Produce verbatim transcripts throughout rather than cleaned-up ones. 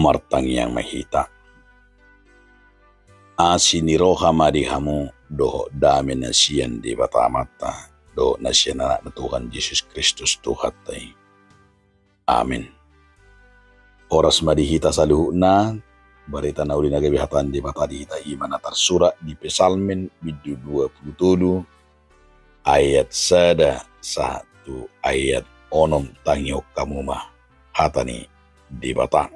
Martangiang ma hita. Asi ni roha ma di hamu dohot dame na sian Debata Amanta dohot na sian Anakna Tuhan Jesus Kristus Tuhanta i. Amin. Horas ma di hita saluhutna. Barita na uli na gabe hata ni Debata di hita i ma na tarsurat di Psalmen bindu dua pulu tolu, ayat sada sahat tu ayat onom. Tangihon hamu ma hata ni Debata.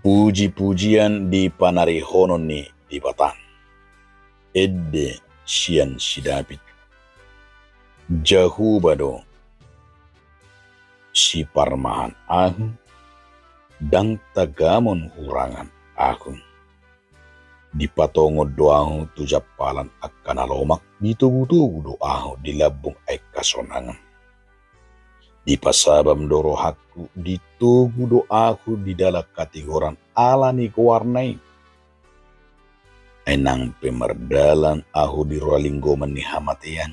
Puji-pujian di panarihonon ni Debata. Ende sian si Daud. Jahowa do siparmahan ahu, ndang tagamon hurangan ahu. Dipatongon do ahu tu jampalan angka na lomak, ditogu-togu do ahu di lambung aek hasonangan. Dipasabam do rohangku, ditogu do ahu di dalan hatigoran ala ni goarna i. Ai nang pe mardalan ahu di rura linggoman ni hamatean,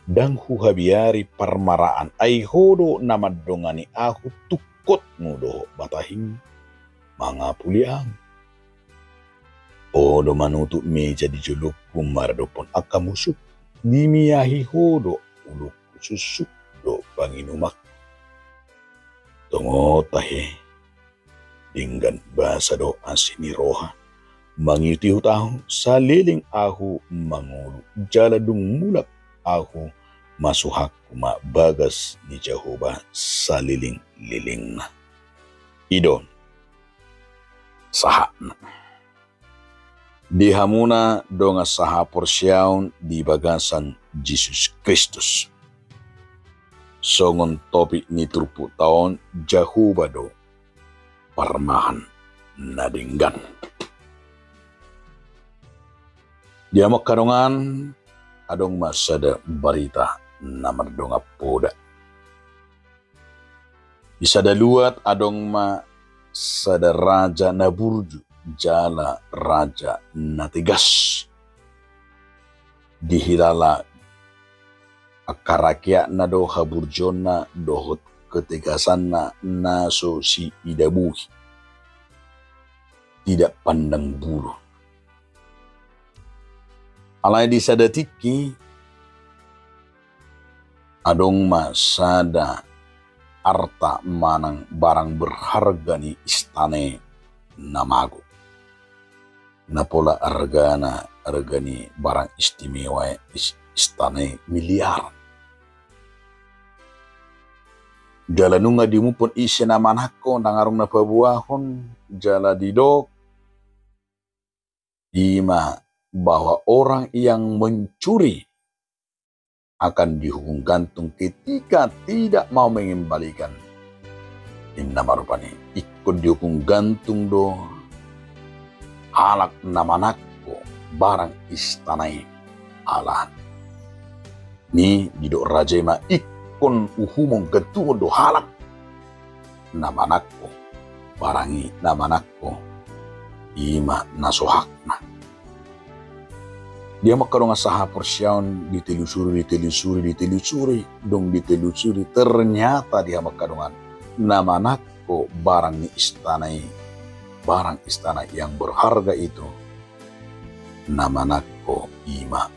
ndang huhabiari parmaraan, ai Ho do na mandongani ahu, tungkotmu dohot batahingmu mangapuli ahu. Ho do manutup meja di jolongku maradophon angka musuk, dimiahi Ho do ulungku sunsuk dohot panginumanku. Tongon tahe, denggan basa dohot asi ni roha mangihut-ihut ahu, saleleng ahu mangolu jala dung mulak ahu, masuhakku ma bagas ni Jahowa saleleng-lelengna. I do sahatna. Di hamuna dongan sahaporseaon di bagasan Jesus Kristus. Songon topik ni turpukta on, Jahowa do parmahan na denggan. Di hamu angka dongan, adong ma sada barita na mardongan poda. Di sada luat adong ma sada raja na burju jala raja na tegas. Dihilala angka rakyatna do haburjuonna dohot ketegasanna na so siida bohi. Tidak pandang bulu. Alai di sada tingki adong ma sada arta manang barang berharga ni istana i na mago. Na pola argana, arga ni barang istimewa i, is-, istana i miliaran. Jala nunga diumumhon ise na manangko, ndang adong na paboahon, jala didok, i ma bahwa orang yang mencuri akan dihukum gantung ketika tidak mau mengembalikan. Ninna ma rupani, ingkon dihukum gantung do halak na manangko barang istana i. Alani i didok raja i ma, ingkon uhumon gantungon do halak na manangko barang i, na manangko i ma na so hakna. Di hamu angka dongan sahaporseaon, ditelusuri, ditelusuri, ditelusuri, dung ditelusuri, ternyata di hamu angka dongan, na manangko barang ni istana i, barang istana yang berharga itu, na manangko i ma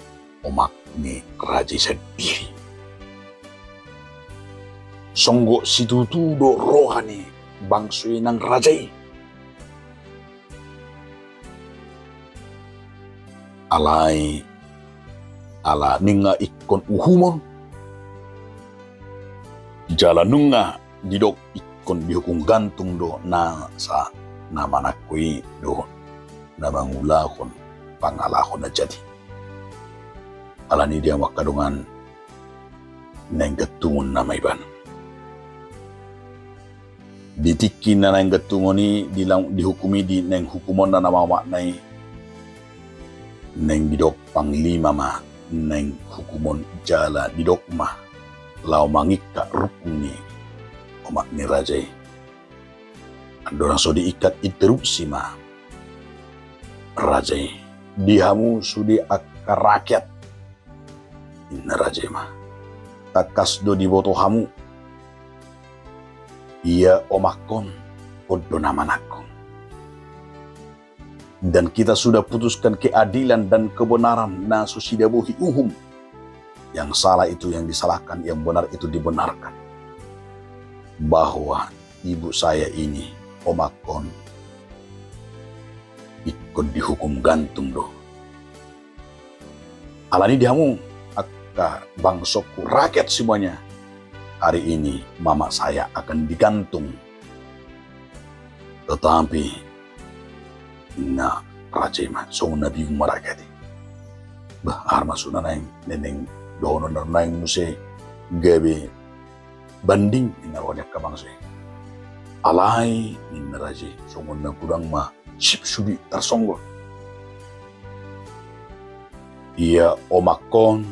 omak ni raja i sandiri. Songgop situtu do roha ni bangso i nang raja i. Alai ala nunga ingkon uhumon, jala nunga didok ingkon dihukum gantung do nasa na manangko i dohot na mangulahon pangalaho na jadi. Alani i di hamu angka dongan, naeng gantungon nama ibana. Di tingki na naeng gantungon i, di lam-, dihukum i, di naeng hukumonna nama omakna i, naeng didok panglima ma naeng hukumon jala didok ma laho mangingkat rungkung ni omak ni raja i. Andorang so diingkat, interupsi ma raja i, di hamu sude angka rakyat, ninna raja i ma, tangkas do diboto hamu, Ia omakkon, on do na manangkon. Dan kita sudah putuskan keadilan dan kebenaran na so sidabohi uhum, yang salah itu yang disalahkan, yang benar itu dibenarkan, bahwa ibu saya ini, omakkon, ingkon dihukum gantung do. Alani i di hamu angka bangsongku, rakyat semuanya, hari ini mama saya akan digantung. Tetapi ninna raja i ma, songon na bingung ma rakyat i. Bah, aha maksudna naeng, naeng dohonon naeng muse gabe banding, ninna roha ni angka bangso i. Alai ninna raja i, songon na godang ma sip sude tarsonggol. Ia omakkon,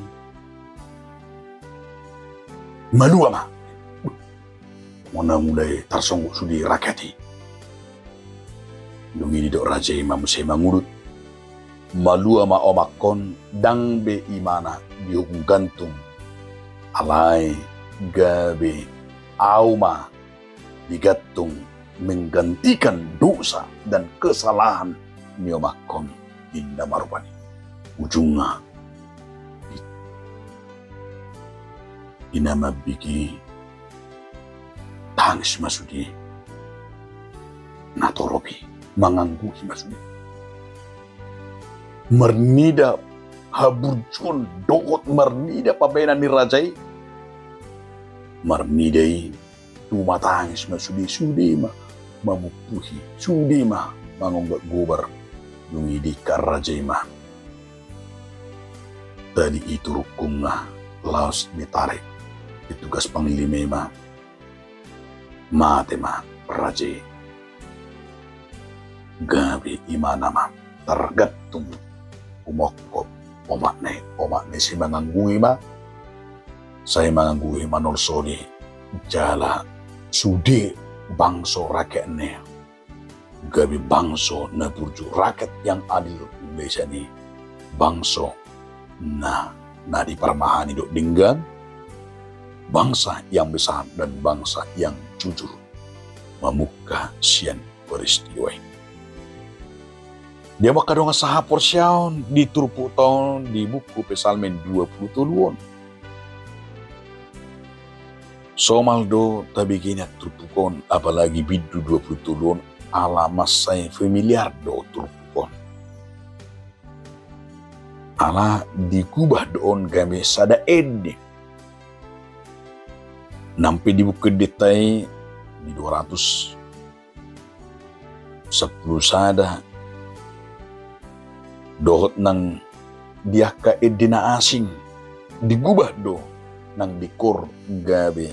malua ma. Songon na mulai tarsonggol sude rakyat i. Dung i didok raja i ma muse mangudut, malua ma omakkon, ndang be imana dihukum gantung, alai gabe au ma digantung menggantikan dosa dan kesalahan ni omakkon, ninna ma rupani. Ujungna, i na mambege tangis ma sude na torop i, mangangguhi ma sude. Marnida haburjuon dohot marnida pambahenan ni raja i, marnida i tumatangis ma sude, sude ma mamumpuhi, sude ma mangonggak gobar. Dung i diikat raja i ma tadi i turungkungna, laos ditarik petugas panglima i ma. Mate ma raja i. Gabe imana ma targantung, humongkop omakna i. Omakna i sai mangangguhi ma, sai mangangguhi manolsoli jala sude bangso rakyatna i gabe bangso na burju, rakyat yang adil, lesan i, bangso na, na diparmahani dohot denggan, bangsa yang besar dan bangsa yang jujur. Mamungka sian peristiwa i. Di hamu angka dongan sahaporseaon, di turpukta on di buku Psalmen dua pulu tolu on. Somal do tabege na turpuk on, apalagi bindu dua pulu tolu on, ala mansai familiar do turpuk on. Ala digubah do on gabe sada ende. Nang pe di buku endenta i di dua ratus sampulu sada, dohot nang di angka ende na asing, digubah do nang di koor gabe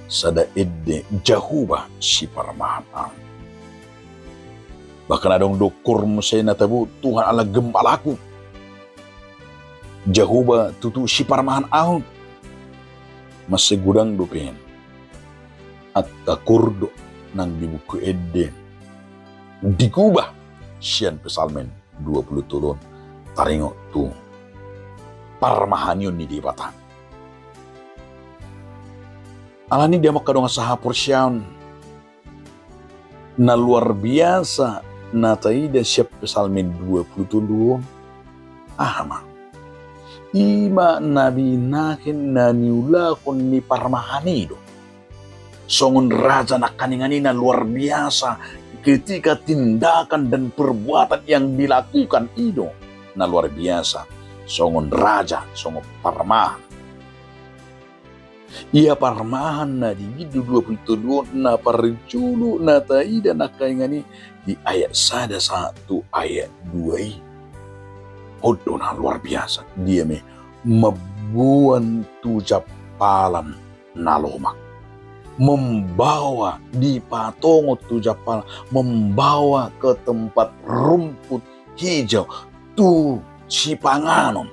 sada ende, Jahowa siparmahan ahu. Bahkan adong do koor muse na tabo, Tuhan Allah gembalaku, Jahowa tutu siparmahan ahu. Mansai godang dope angka koor do nang di buku ende digubah sian Psalmen dua pulu tolu on, taringot tu parmahanion ni Debata. Alani i di hamu angka dongan sahaporseaon, na luar biasa na taida sian Psalmen dua pulu tolu on, aha ma? I ma na binahen na niulahon ni parmahan i do. Songon raja nangkaningan i na luar biasa, ketika tindakan dan perbuatan yang dilakukan i do na luar biasa. Songon raja, songon parmahan. Ia parmahan na di bindu dua pulu tolu on, na parjolo na taida nangkaningan i di ayat sada sahat tu ayat dua i. On do na luar biasa, dia ma i, mamboan tu jampalan na lomak, membawa, dipatongon tu jampalan, membawa ke tempat rumput hijau, tu sipanganon,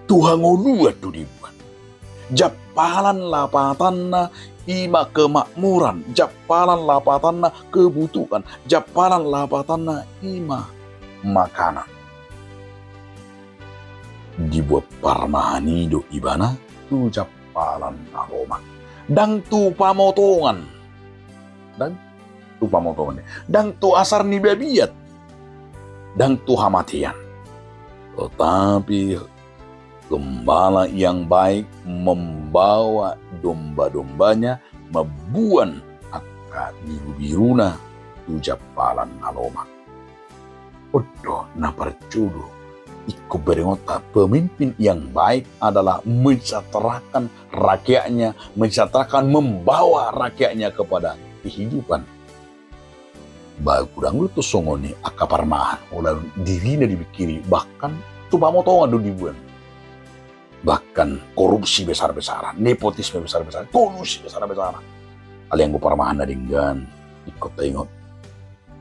tu hangoluan do dibuat. Jampalan lapatanna i ma kemakmuran, jampalan lapatanna kebutuhan, jampalan lapatanna i ma makanan. Dibuat parmahan i do ibana tu jampalan na lomak. Ndang tu pamotongan. Ndang tu pamotongan. Ndang tu asar ni babiat. Ndang tu hamatean. Tetapi gembala yang baik membawa domba-dombanya mamboan angka biru-biruna tu jampalan na lomak. On do na parjolo, ingkon berengonta, pemimpin yang baik adalah mensejahterakan rakyatnya, mensejahterakan, membawa rakyatnya kepada kehidupan. Ba godang do tu songon i angka parmahan, olo dirina dipingkiri, bahkan tu pamotongan do diboan. Bahkan korupsi besar-besaran, nepotisme besar-besaran, kolusi besar-besaran. Alai anggo parmahan na denggan, ingkon taingot,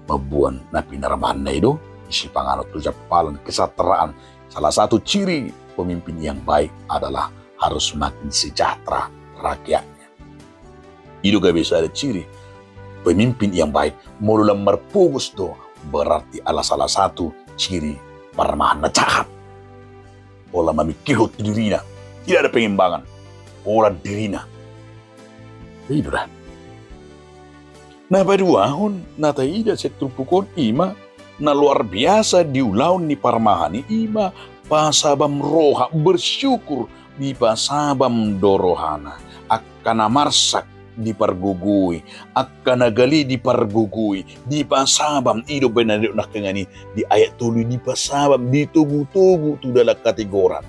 mamboan na pinarmahanna i do, isi panganon tu jampalan, kesejahteraan. Salah satu ciri pemimpin yang baik adalah harus makin sejahtera rakyatnya. I do gabe sada ciri pemimpin yang baik. Molo lam marpogos do, berarti ala salah satu ciri parmahan na jahat. Olo mamingkirhon tu dirina, tidak ada pengembangan. Olo dirina. I do da. Na paduahon na taida sian turpuk on, i ma na luar biasa di ulaon ni parmahan i, i ma pasabam roha, bersyukur, dipasabam do rohana. Angka na marsak dipargogoi, angka na gale dipargogoi, dipasabam. I do umbahen na didok nangkiningan i di ayat tolu i, dipasabam, ditogu-togu tu dalan hatigoran.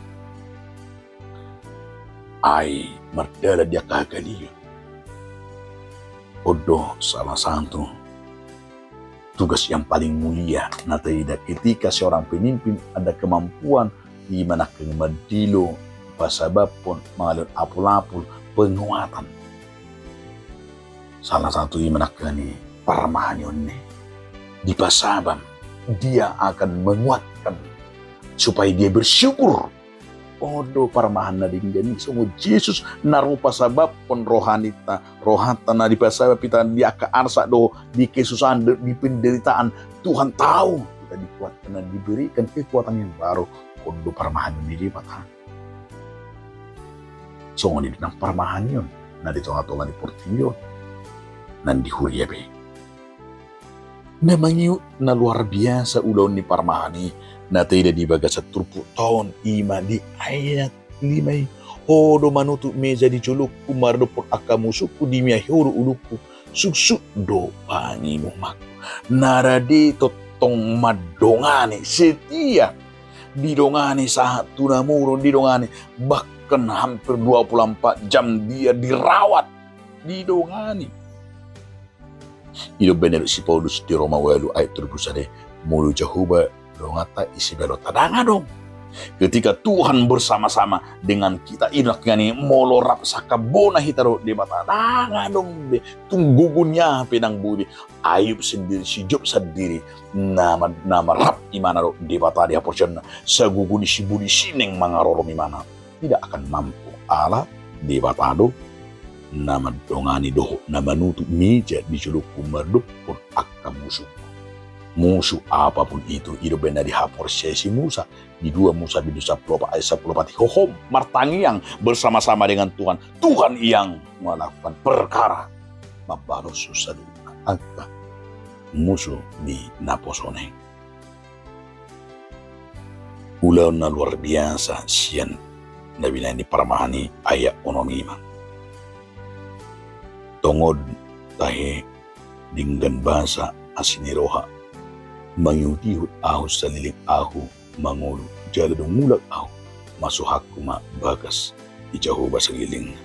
Ai mardalan di angka hagaleon. On do salah satu tugas yang paling mulia na taida ketika seorang pemimpin ada kemampuan, i ma nangkin mandilo, pasabamhon, mangalehon apul-apul, penguatan. Salah satu i ma nangkin i parmahan i, on i dipasabam, dia akan menguatkan supaya dia bersyukur. On do parmahan na denggan i, songon Jesus na ro pasabamhon rohanta, rohanta na dipasabam hita di angka arsak do, di kesusahan do, di penderitaan. Tuhan tahu kita dikuatkan dan diberikan kekuatan yang baru. On do parmahan ni Debata. Songon i do nang parmahan i on na di tonga-tonga ni portibi on, nang di huria be. Na mangihut na luar biasa ulaon ni parmahan i na taida di bagasan turpukta on, i ma di ayat lima i: Ho do manutup meja di jolongku maradophon angka musungku, dimiai Ho do ulungku, suksuk do panginumanku. Na rade tongtong mandongani, setia, didongani sahat tu na murung, didongani, bahkan hampir dua puluh empat jam dia dirawat, didongani. I do umbahen na didok si Paulus di Roma ualu ayat tolu pulu sada: Molo Jahowa donganta, ise balonta? Ndang adong. Ketika Tuhan bersama-sama dengan kita, i do nangkiningan i, molo rap sangkambona hita dohot Debata, ndang adong be, tung gogo ni aha pe ndang boi be. Ayub sendiri, si Job sendiri, na ma-, na marap imana dohot Debata di haporseaonna, sagogo ni simboli sineng mangarorong imana, tidak akan mampu. Ala Debata do na mandongani dohot na manutup meja di jolongku maradophon angka musungku. Musuh apapun itu, i do umbahen na dihaporseai si Musa di dua Musa bindu sampulu opat ayat sampulu opat i: Hohom martangiang bersama-sama dengan Tuhan, Tuhan yang melakukan perkara, mambalos saluhutna angka musuh ni naposona i. Ulaon na luar biasa sian na binahen ni parmahan i, ayat onom i ma. Tongon tahe, denggan basa, asi ni roha, mangihut-ihut ahu saleleng ahu mangolu, jala dung mulak ahu, masuhakku ma bagas ni Jahowa salelengna.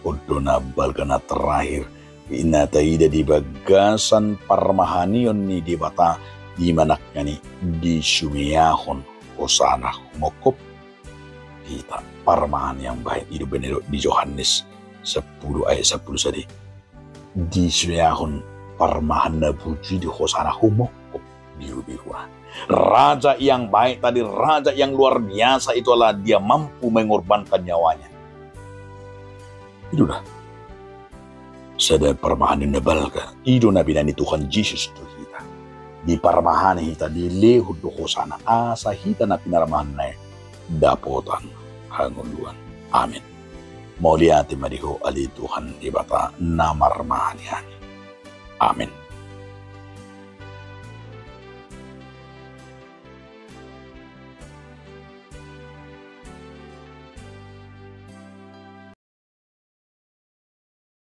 On do na balga na terakhir na taida di bagasan parmahanion ni Debata, i ma nangkiningan i disumeahon hosana humongkop hita. Parmahan yang baik, i do umbahen na didok di Johannes sampulu ayat sampulu sada i: Disumeahon parmahan na burju i di hosana humongkop biru-biruna. Raja yang baik tadi, raja yang luar biasa itu adalah dia mampu mengorbankan nyawanya. I do da sada parmahanion na balga, i do na binahen ni Tuhan Jesus tu hita. Diparmahani hita, dilehon do hosana, asa hita na pinarmahanna i dapotan hangoluan. Amen. Mauliate ma di Ho ale Tuhan Debata na marmahan i hami. Amen.